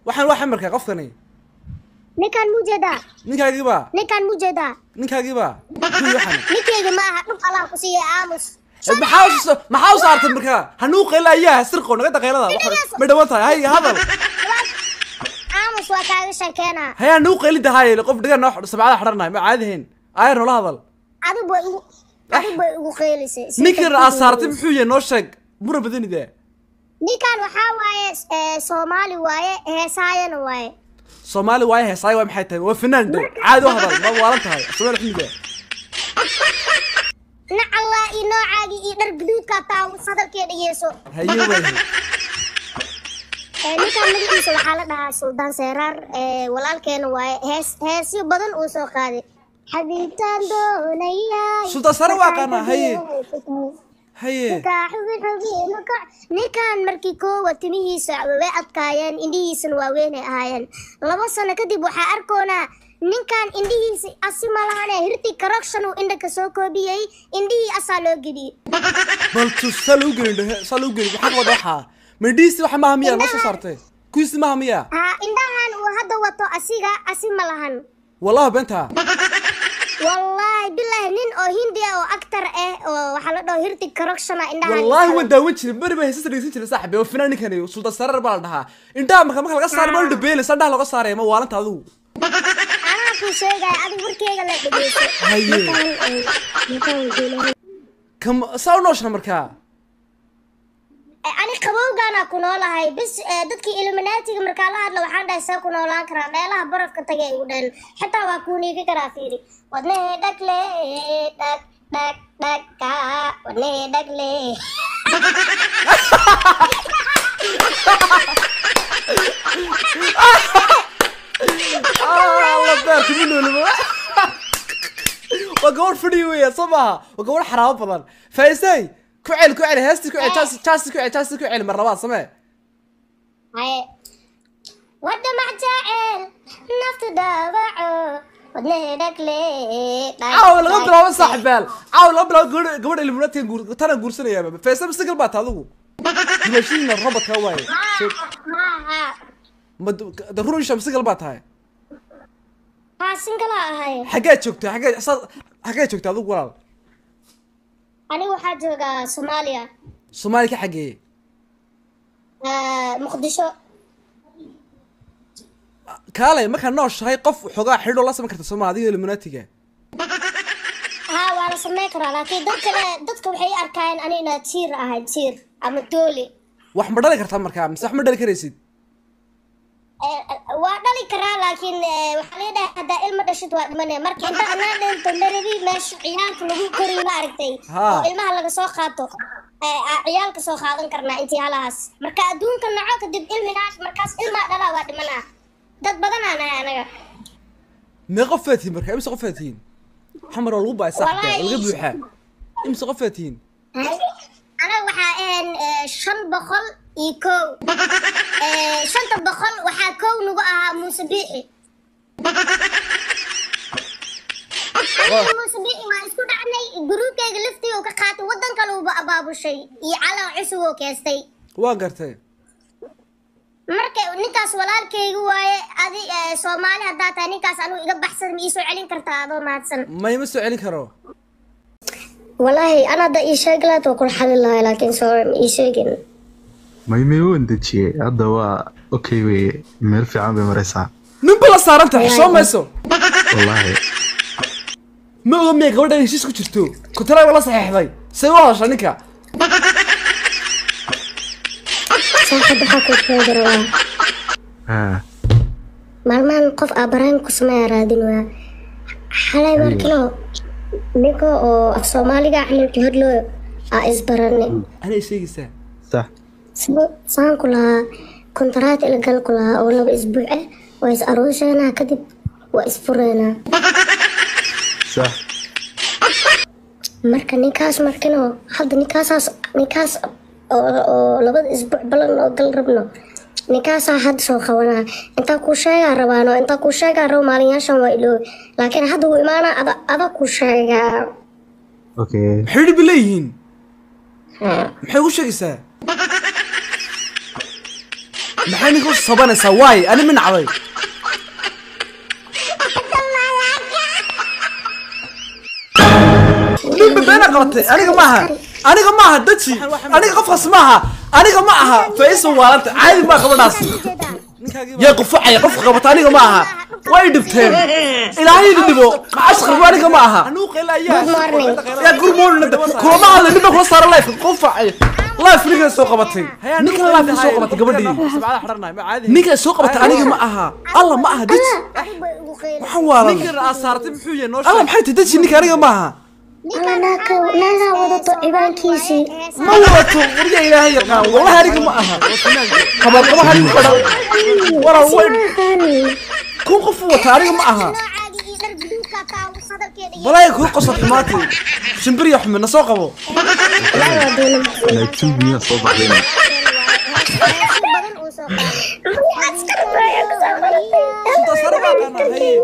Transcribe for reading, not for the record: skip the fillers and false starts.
Waxaan waa xamarka qofkani. Ninkaan mujeedaa? Ninkaagiiba. Ninkaan mujeedaa? Ninkaagiiba. Ninkeyga ma aha, dhub Allah ku siiye, aamus. Maxaa u saartay markaa? Hanuu qayla ayaa sirqo naga daqaylada. Ma dhawan tahay? Hay hadal. Aamus, waa kaaga sheekeenaa. Hay hanuu qaylida hay, qof dhigan noo sabcada xidhanahay ma caadi hayn. Ayar noola hadal. Adigu way igu, adigu way igu qaylisay. Ninkan aad saartay muxuu yahay? Noo sheeg, mura badanide. Ninkan waxaa waaye Soomaali waaye, heesaayana waaye. Soomaali waaye, heesaay waa maxay tahay? Waa fanaan de. Caadi u hadal, ma waalan tahay? Soomaali xumide. Nacallaa iyo noocaagii iyo dhar guduudkaa taa hadalkee dhegeyso. Haye waaye. Ninkan magaciisa waxaa la dhahaa Suldaan Seeraar, walaalkeena waaye, hees heesyo badan uu soo qaaday. Xabiibtaan doonayaa. Suldaan Seeraar waa aqaanaa, haye. Haye. Ninkan markii koowa timihiisa way adkaayeen, indhihiisana waaweynay ahaayeen. 2 sano kadib waxaa arkoonaa ninkan indhihiisa asi ma lahane, hirti correction uu indha kasoo koobiyey, indhihii asaa loo geliyey. Bal tus saa loo gelin, saa loo gelin. Waxaa ka wada waxaa. Mindhiisi waxa maaha miyaa noo soo saartay? Kuwiisi maaha miyaa? Ha, indhahan uu hadda wato asiga asi ma lahan. Wallahi beenta. Wallaahi bilaahi, nin oo Hindi ah oo actor ah oo waxaa la dhaho hirti correction ah indhahan. Wallaahi waan daawan jiray, beri baa heesasta dhegeysan jiray saaxiib. Waa fanaan ninkani, Sultan Sarar baa la dhahaa. Indhaha marka laga saaro ma dhabeelaysa, indhaha looga saaraya, ma waalanta adigu? Anaa kuu sheegaya, adigu warkeyga la dhegeyso. Haye. Ninkan wuxuu leeyahay Kam saa u nooshaa markaa? Ani qabowgaana ku noolahay bis. Dadkii Illuminatiga markaa la hadla waxaan dhahay see ku noolaan karaa meelaha barafka tagay igu dheen, xitaa waa kuuniigi karaa. Fiiri, wadnahee dhagle dhag dhag dhagka, wadnahee dhagle. Allah beerka ma noolimo. Waa gabadh fadhi weya, soo maaha? Waa gabadh xaraabo badan. Faisay, ku celi, ku celi heestii, ku celi jaas, jaasi ku celi, jaasi ku celi mar labaad samee. Haye, wadamac jaceyl naftu dhaawaco, wadnahee dhagle. Caawa laga bilaabo saaxiibeel, caawa laga bilaabo gabadh, gabadh Illuminatiga guur tana guursanayaaba. Faisay, single baa ta adigu? Dimashiina robot-ka waaye. Ma da runsha single baa tahay? Ha, single ahay. Xaggee joogtaa? Xaggee xaggee joogtaa adigu walaal? Anigu waxaa joogaa Soomaaliya. Soomaaliya ka xaggee? Muqdisho. Kaalay, markaa nooshahay qof xoogaa xidho la samayn karta sooma adiga Illuminatiga? Ha, waa la sameyn karaa, laakiin dad kale, dadka waxay arkaayeen ani inaa tiir ahay, tiir ama dooli. Wax ma dhali kartaa markaa mise wax ma dhali karaysid? Waa dhali karaa, laakiin waxaa laga dhahay haddaa ilma dhashid waa dhimane. Marka inta anaa dhinto marabi meesha ciyaalka lagu koriyo ma aragtay oo ilmaha laga soo qaato, ciyaalka soo qaadan karnaa intii halahaas. Marka adduunka naco kadib ilmigaas markaas ilmaa dhalaa waa dhimanaa. Dad badanaa nahay anaga. Mee qof baa tihiin markaa? Imse qof baa tihiin? Xamar waa lagu baay saaxiibka, laga buuxaa. Imse qof baa tihiin? Anaga waxaa ahayn 501. 500 waxaa kow nagu ahaa Muuse Biixi. Aniga Muuse Biixi waa isku dhacnay, gruubkayga laftii uu ka qaatay, waddan kale uuba abaabushay iyo calan cusub oo keestay. Waan gartay. Marka ninkaas walaalkayga waaye. Adi Soomaali haddaa tahay, ninkaas anigu iga baxsan ma ii soo celin kartaa adoo mahadsan? May, ma soo celin karo. Wallaahi ana hadda ii sheegi lahayd waa kula xalin lahay, laakiin sorry, ma ii sheegin. Maymay, waan dejiyey hadda, waa okay weye, meel fiican bay maraysaa. Ninba la saaran tahay soo mayso? Wallaahi ma oga miya gabadha heshiis ku jirto kontaraaga la saxeexday say u hadashaa ninka? Saaxib, waxaa kuu sheegi rabaa. Haa. Maalmahan qof aabaraan ku sameeya raadin waa xalay markino ninka oo af Soomaaliga camalka hadlooyo aa isbarane. Anay sheegaysaa? Sax. Saan ku lahaa kontaraat ilagal ku lahaa oo 2 isbuuc ah, waa is arooseenaa, kadib waa isfureenaa. Sax. Marka ninkaas markino hadda ninkaasaas, ninkaas oo 2da isbuuc balan oo gal rabno, ninkaasaa hadda soo qabanaa. Intaa kuu sheegaa rabaano, intaa kuu sheegaa rabo, maalinyaashan waa iloobi, laakiin hadda wuu imaanaa, ada kuu sheegaa. Okay. Maxay dhibi leeyihiin? Maxay ugu sheegaysaa? Maxay ninka u sabanaysaa? Waay ani ma nacday. Ninba beena qabatay. Aniga maaha, aniga maaha, daji aniga qofkaas maaha, aniga ma aha. Faiso waalanta caadi maa gabadhaas yaa qufacaya qofka qabata, aniga ma aha. Way dhibteen, ilaahay idin dhibo ashqarba, aniga ma aha. Good morning. Yaa good morning kulama hadla, nin baa kula saara life qufacay life, ninkan soo qabatay, ninkan life soo qabatay gabadhii, ninkan soo qabatay aniga ma aha, alla ma aha, daji. Adig bay ugu qeylay. Waxaan waalan alla maxay tahay, daji ninka aniga ma aha. Alla naaka naagaa wadato cibaankiisii. Ma wadato, warya ilaahay yaqaan, wallahi aniga ma aha. Qabaaqabaha ku xidhan waraa way Maahan. kun qof u wata, aniga ma aha. Noocaagii iyo dhar buluugka taa hadalkeeda iyo Balaya kuu qosol xumaatay, shimbiriya xume na soo qabo. Wallaahi waa doona. Naagtuug miyaa soo baxday? Heeso badan uu soo qaaday. Askar baa ku soo qoratay. Sunta sare baa aqaanaa, haye.